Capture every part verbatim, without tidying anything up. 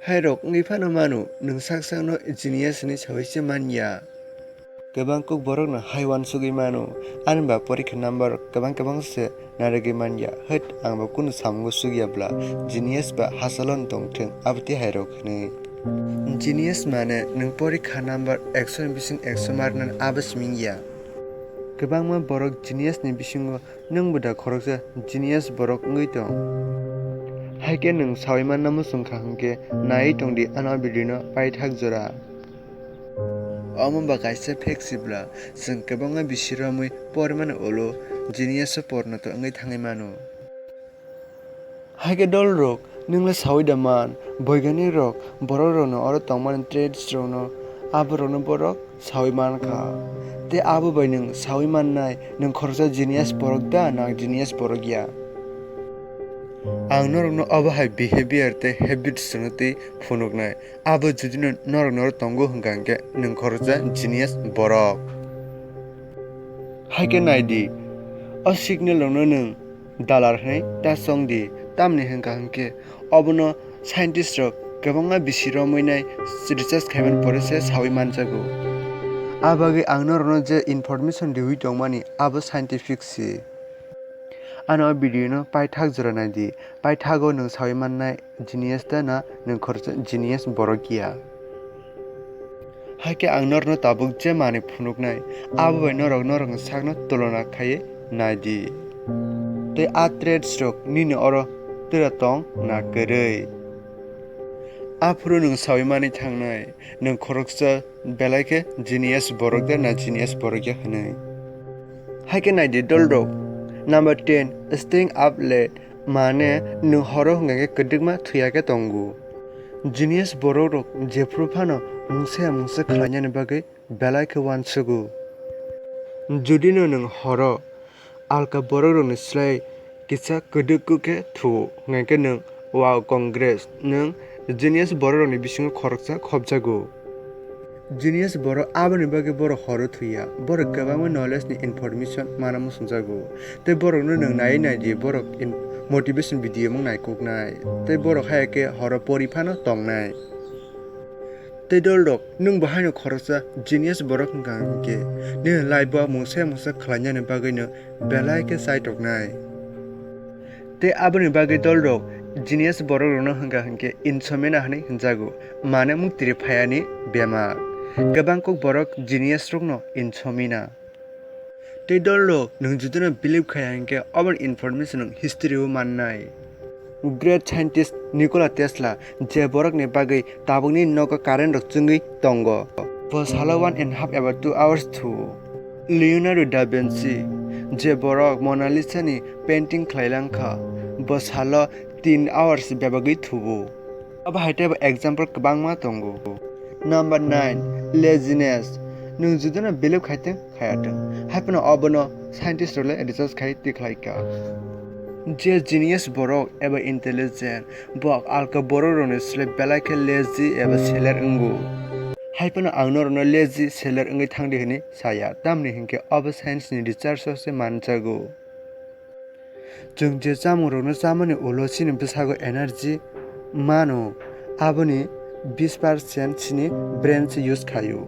Hairok wngwi phano mano, nwng sak sakno genius hinwi sawi se man ya. Kwbang kuk borokno hai uansugwi mano, ani ba porikha number kwbang kwbang se narwgwi man ya. Hwt, ang bo kunu samungo suk ya bla, genius ba hachalo wng tong thung, abo tei hairok hinwi. Genius mane nwng porikha number ekso ni bising ekso marnani abo siming ya. Kwbangma borok genius ni bisingo nwng bo da khoroksa genius borok wngwi tong. Hai khe nwng sawi manna muchung kha hwnkhe naiwi tong di ano video no paithak jora. Omo ba kaisa fact sibla, chwng kwbangma bisi romwi porimani ulo genius o pornoto wngwi thangwi mano. Hai khe dolrok, nwng le sawi da man, boiganik rok borok rokno oro tongmani threats rokno, abo rokno borok sawi man kha. Tei abo bai nwng sawi mannai, nwng khoroksa genius borok da na genius borok ya? Ang norokno obo hai behavior tei habits rokno tei phunuknai. Abo judino norokno oro tongo hwnkha hwnkhe nwng khoroksa genius borok. Hai khe nai di, o signal rokno nwng dalar hwnwi ta chong di, tamni hwnkha hwnkhe obono scientist rok kwbangma bisi romwi nai research khaimani pore se sawi manjago. A bagwi ang norokno je information riwi tongmani abo scientific se. Ano o video no paithak jora nai di, paithago nwng sawi mannai genius da na nwng khoroksa genius borok ya. Hai khe ang norokno tabuk je manwi phunuknai, abo bai norok norokni sakno tulona khaiwi nai di. Tei a threats rok nini oro tira tong na kwrwi? Aphuru nwng sawi manwi thangnai, nwng khoroksa belai khe genius borok da na genius borok ya hwnwi. Hai khe nai di dolrok. Number ten, staying up late. Mane, nwng horo hwnkha khe kwdwkma thwiya khe tongo. Genius borok rok jephru phano mungsa ya mungsa khlainani bagwi belai khe uansugo. Judino nwng horo alka borok rokni slai kisa kwdwkgo khe thuo, hwnkha khe nwng wow, congrats, nwng genius borok rokni bisingo khoroksa khopjago. Genius borok aboni bagwi borok horo thwiya, borok kwbangma knowledge ni information mana muchungjago. Tei borokno nwng naiwi nai di, borok in-, motivation video mung naikuknai. Tei borok haya khe horo pori phano tongnai. Tei dolrok, nwng bo haino khoroksa genius borok wngkha hwnkhe, nini life o mungsa mungsa khlainani bagwino belai khe chaitoknai. Tei aboni bagwi dolrok genius borok rokno hwnkha hwnkhe insomnia hwnwi hwnjago, mane muktiri phayani bemar. Kwbang kuk borok genius rokno insomnia. Tei dolrok nwng judino believe khaya hwnkhe obo information nwng history o mannai. Great scientist Nikola Tesla, je borokni bagwi tabukni nogo current rok chwngwi tongo, bo salo one and half eba two hours thuo. Leonardo da Vinci, je borok Mona Lisa ni painting khlai langkha, bo salo tin hours bebagwi thuo. Abo hai teibo example kwbangma tongo. Number nine, laziness. Nwng judino believe khai tong khaya tong, hai phano obono scientist rok le research khai tikhlai kha. Je genius borok eba intelligent, bo alka borok rokni slai belai khe lazy eba seler wngo. Hai phano ang norokno lazy seler wngwi thangdi hwnwi saya, tamni hinkhe obo science ni research o se manjago. Chwng je chamungrokno chamani ulo chini bwsago energy mano, aboni bis percent chini brain se use khlaio.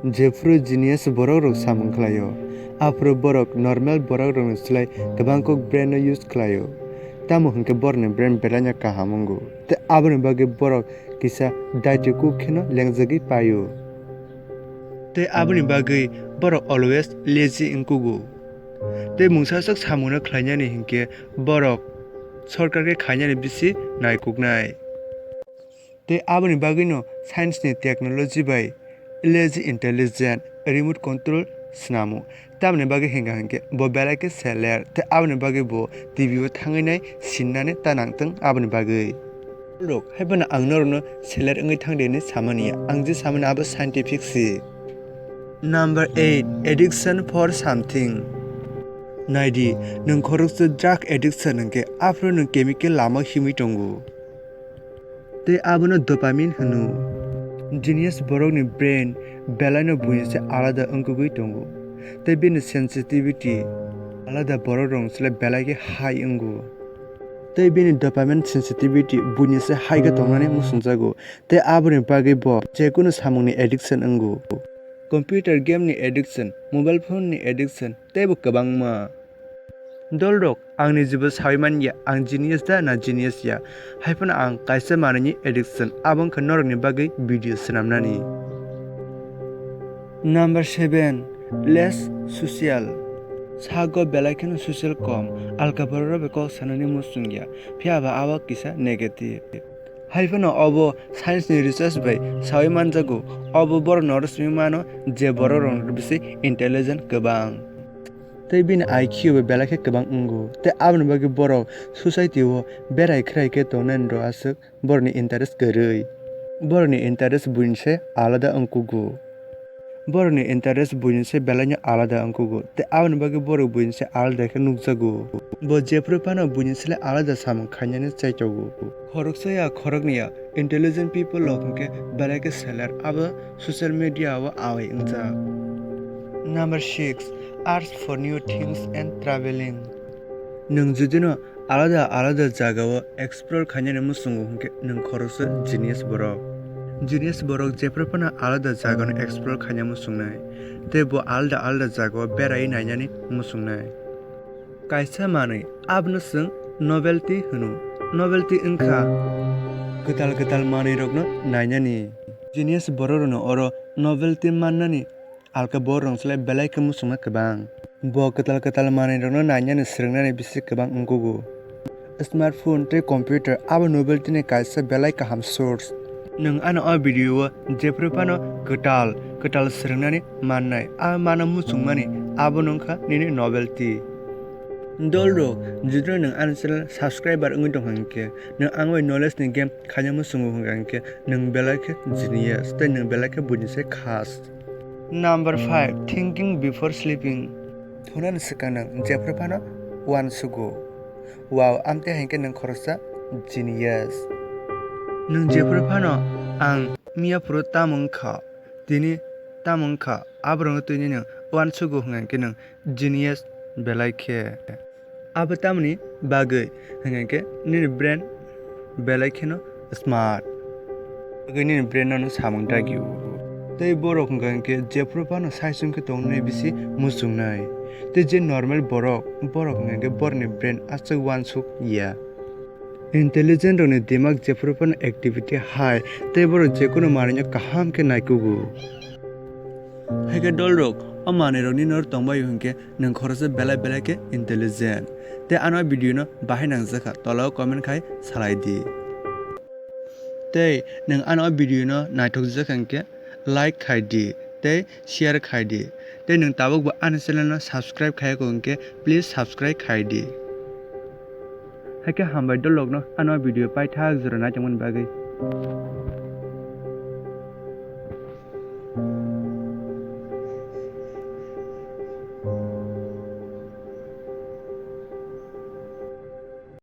Jephru genius borokrok samung khlaio, aphuru borok normal borokrokni slai kwbang kuk brain no use khlaio. Tamo hwnkhe borokni brain belaino kaham wngo, tei aboni bagwi borok kisa daiti kuk kheno lengjagwi paio. Tei aboni bagwi borok always lazy wngkugo. Tei mungsaswk samungno khlainani hinkhe borok sorkar khe khainani bisi naikuknai. Tei aboni bagwino science ni technology bai lazy intelligent remote control snamo. Tamoni bagwi hinkha hinkhe bo belai khe seler, tei aboni bagwi bo T V o thangwi nai sinnani ta nangtwng aboni bagwi. Rok, hai phano ang norokno seler wngwi thangdi hinwi samani ya. Ang je samani abo scientific se. Number eight, addiction for something. Naidi, nwng khoroksa drug addiction hwnkhe, aphuru nwng chemical lama himwi tongo. Tei abono dopamine hwno. Genius borokni brain belaino buini se alada wngkukwi tongo. Tei bini sensitivity alada borokrokni slai belai khe high wngo. Tei bini dopamine sensitivity buini se hai khe tongnani muchungjago, tei aboni bagwi bo jekunu samungni addiction wngo. Computer game ni addiction, mobile phone ni addiction, teibo kwbangma. Dolrok, ang nijibo saui man ya, ang genius da na genius ya. Hai phano ang kaisa manwini addiction, abo wngkha norokni bagwi video swnamnani. Number seven, less social. Sago belai kheno social kom, alka bororok bai kok sanani muchung ya, phiya ba abo kisa negative. Hai phano obo science ni research bai saui manjago, obo borok norok simi mano je borok rok bisi intelligent kwbang. Tei bini I Q bo belai khe kwbang wngo, tei aboni bagwi borok society o berai khrai khe tongnani rw aswk borokni interest kwrwi. Borokni interest buini se alada wngkugo. Borokni interest buini se belaino alada wngkugo, tei aboni bagwi borok buini se alada khe nukjago. Bo jephru phano buini sle alada samung khainani chaitogo. Khoroksa ya khorokni ya intelligent people rok hwnkhe belai khe seler abo social media o awai wngjak. Number six, arts for new things and traveling. Nwng judino alada alada jagao explore khainani muchungo hwnkhe nwng khoroksa genius borok. Genius borok jephru phano alada jagano explore khaina muchungnai, tei bo alada alada jagao berai nainani muchungnai. Kaisa manwi abono chwng novelty hwno. Novelty wngkha kwtal kwtal manwirokno nainani. Genius bororokno oro novelty mannani alka bororokno slai belai khe muchungma kwbang. Bo kwtal kwtal manwirokno nainani swrwngnani bisi kwbang wngkugo. Smartphone tei computer abo novelty ni kaisa belai kaham source. Nwng ano o video o jephru phano kwtal kwtal swrwngnani mannai, a mano muchungmani, abono wngkha nini novelty. Dolrok, judino nwng ani channel subscriber wngwi tongkha hwnkhe, nwng ang bai knowledge ni game khaina muchungo hwnkha hwnkhe, nwng belai khe genius tei nwng belai khe buini se khas. Number five, thinking before sleeping. Thunani swkang nwng jephru phano uansugo. Wow, amtwi hai khe nwng khoroksa genius. Nwng jephru phano ang miya phuru tamo wngkha, tini tamo wngkha, aborokno twi nini uansugo hwnkha khe nwng genius belai khe. Abo tamoni bagwi hwnkha khe nini brain belai kheno smart. Bagwi nini brain no samung dagio. Tei borok hwnkha khe jephru phano saichung khe tongnai bisi muchungnai. Tei je normal borok, borok hwnkha khe borokni brain aswk uansuk ya. Intelligent rokni dimak jephru phano activity hai, tei borok jekunu manwino kaham khe naikugo. Hai khe dolrok, o manwirokni nor tongbaio hwnkhe nwng khoroksa belai belai khe intelligent. Tei ano video no bahai nangjakha, tola o comment khai salai di. Tei nwng ano o video no naithokjak hwnkhe like khai di tei share khai di. Tei nwng tabukbo ani channel no subscribe khayako hwnkhe please subscribe khai di. Hai khe hambai dolrokno ano video paithak jora naitongmani bagwi.